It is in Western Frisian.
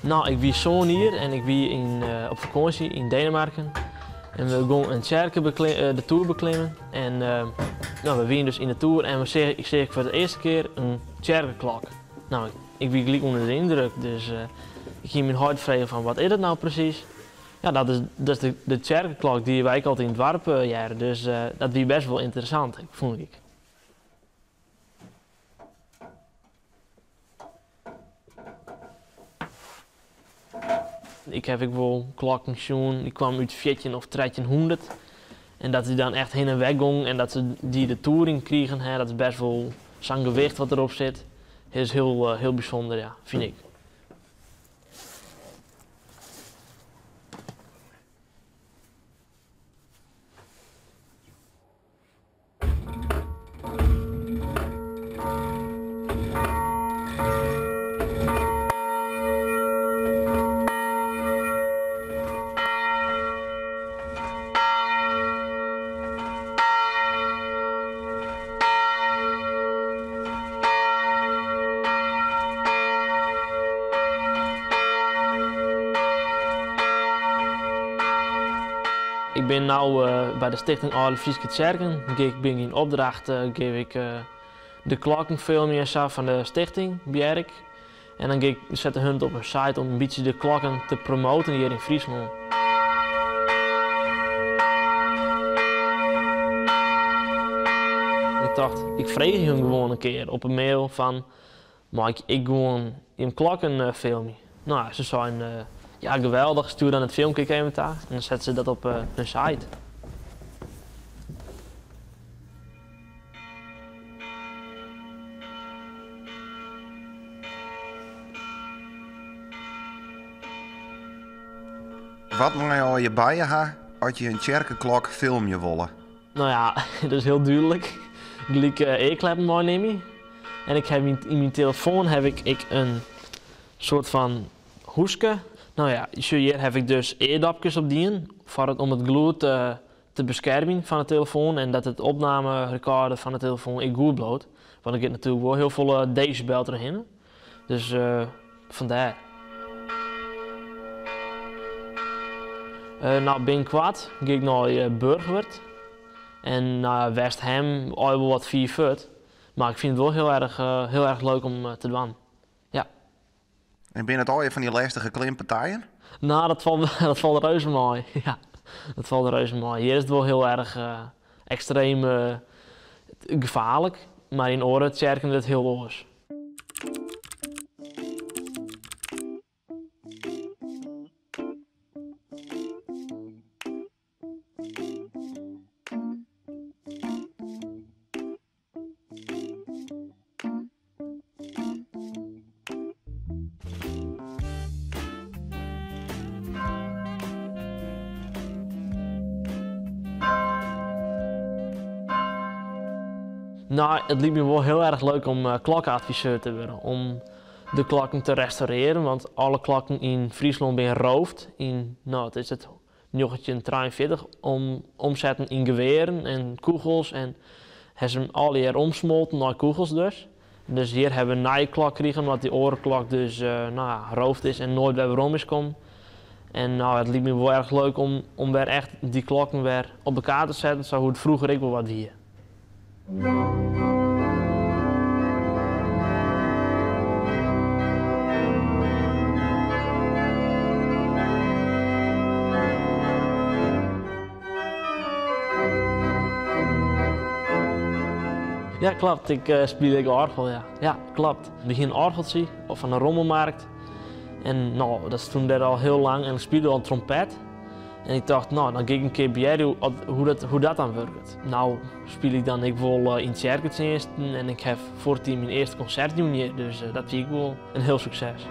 No, ik wie sân jier en ik wie yn, op fakânsje yn Denemarken. En we gongen in tsjerke de toer beklimmen. En no, we wiene dus yn de toer en we seach, ik seach foar de earste kear in tsjerkeklok. No, ik wie gelyk ûnder de yndruk, dus ik hie myn heit frege fan wat is dat no presys? Ja, dat is, dat is de, de tsjerkeklok dy't wy ek altyd yn it doarp hearre, dus dat wie best wol ynteressant, fûn ik. Ik haw ek wol klokken sjoen, dy kwamen út fjirtjin of trettjinhûndert. En dat dy dan echt hinne en wer gongen en dat se dy de toer yn krigen ha, dat is best wol sa'n gewicht wat derop sit. Is hiel, hiel bysûnder, ja, fyn ik. Ik bin no by de Stichting Alde Fryske Tsjerken. Ik bin yn opdracht geef ik de klokken filmje en sa fan de stichting, Bjerk. En dan gean ik sette hun it op in site om in bytsje de klokken te promoten hjir yn Fryslân. Ik tocht, ik freegje hun gewoan in kear op 'e mail fan mei ik ek gewoan jim klokken filmje? No, se seinen ja geweldich, stjoer dan it filmke ek even ta en dan sette se dat op hun site. Wat moatte je allegear by je ha as je in tsjerkeklok filmje wolle? No ja, dat is hiel dúdlik. Gelyk earkleppen meinimme. En ik haw yn myn telefoan haw ik ek in soart fan hoeske. No ja, sjoch hjir haw ik dus eardopkes op dien foar it om it gelûd te beskermjen fan de telefoan en dat it opnamerekorder fan de telefoan ek goed bliuwt. Want der giet natuerlik wol hiel folle desibel trochhinne. Dus fandêr. No, binnenkoart gean ik nei Burchwert en nei West Ham, al wol wat fier fuort. Mar ik fyn it wol hiel erch, hiel erch leuk om te dwaan. Ja. En binne it allegear fan dy lêstige klimpartijen? No, dat falt, dat falt reuze mei. Ja, dat falt reuze mei. Hjir is it wol hiel erch ekstreem gefaarlik, mar yn oare tsjerken is it hiel oars. No, it liket my wol hiel erch leuk om klokkeadviseur te wurden. Om de klokken te restaurearjen, want alle klokken yn Fryslân binne roofd yn, no, wat is it, 1943 om omsetten yn gewearen en kûgels en ha se him allegear omsmolten nei kûgels dus. Dus hjir hawwe we in nije klok krigen omdat dy oare klok dus no ja, roofd is en noait wer werom is kommen. En no, it liket my wol erch leuk om om wer echt dy klokken wer op de kaart te setten sa hoe't it froeger ek wol wat wie. Ja, klopt. Ik spylje ek oargel, ja. Ja, klopt. We hiene in oargeltsje fan de rommelmarkt. En no, dat stûn dêr al hiel lang en ik spylje al trompet. En ik tocht, no, dan gean ik in kear behearje hoe dat dan wurket. No spylje ik dan ek wol yn tsjerketsjinsten en ik haw foartiid myn earste konsert jûn hjir, dus dat wie ek wol in hiel sukses.